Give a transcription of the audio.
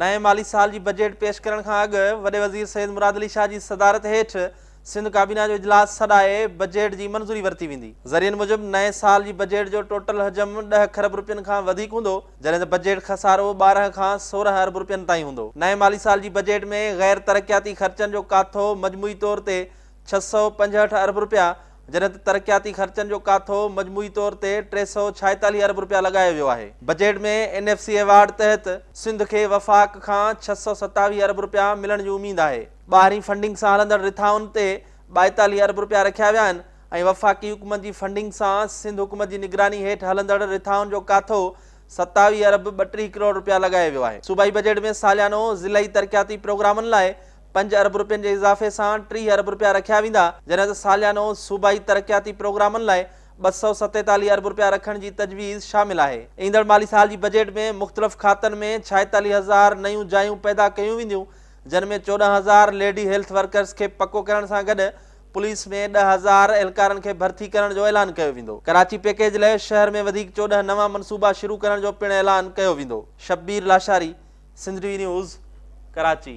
نئين مالي سال جي بجيٽ پيش ڪرڻ کان اڳ وڏي وزير سيد مراد علي شاهه جي صدارت هيٺ سنڌ ڪابينا جو اجلاس سڏائي بجيٽ جي منظوري ورتي ويندي. ذريعن موجب نئين سال جي بجيٽ جو ٽوٽل حجم ڏهه کرب رپين کان وڌيڪ هوندو، جڏهن ته بجيٽ خسارو 12 کان 16 ارب رپين تائين هوندو. نئين مالي سال جي بجيٽ ۾ غير ترقياتي خرچن جو ڪاٿو مجموعي طور تي 665 ارب رپيا، جڏهن ته ترقياتي خرچن جو ڪاٿو مجموعي طور تي 346 ارب رپيا لڳايو ويو آهي. Budget ۾ N F C award تحت سنڌ کي وفاق کان 627 ارب رپيا ملڻ جي اميد آهي. ٻاهرين فنڊنگ سان هلندڙ رٿائن تي 42 ارب رپيا رکيا ويا آهن ۽ وفاقي حڪومت جي فنڊنگ سان سنڌ حڪومت جي نگراني هيٺ هلندڙ رٿائن جو ڪاٿو 27 ارب 32 ڪروڙ رپيا لڳايو ويو آهي. صوبائي بجيٽ ۾ ساليانو ضلعي ترقياتي پروگرامن لاء پنج ارب رپين جي اضافي سان 30 ارب رپيا رکيا ويندا، جڏهن ته ساليانو صوبائي ترقياتي پروگرامن لاء 247 ارب رپيا رکڻ جي تجويز شامل آهي. ايندڙ مالي سال جي بجيٽ ۾ مختلف کاتن ۾ 46 هزار نيون جايون پيدا ڪيون وينديون، جن ۾ 14 هزار ليڊي هيلٿ ورڪرز کي پڪو ڪرڻ سان گڏ پوليس ۾ 10,000 اهلڪارن کي ڀرتي ڪرڻ جو اعلان ڪيو ويندو. ڪراچي پيڪيج لئه شهر ۾ وڌيڪ 14 نوان منصوبا شروع ڪرڻ جو پڻ اعلان ڪيو ويندو. Shabbir Lashari, Sindh T V news, Karachi.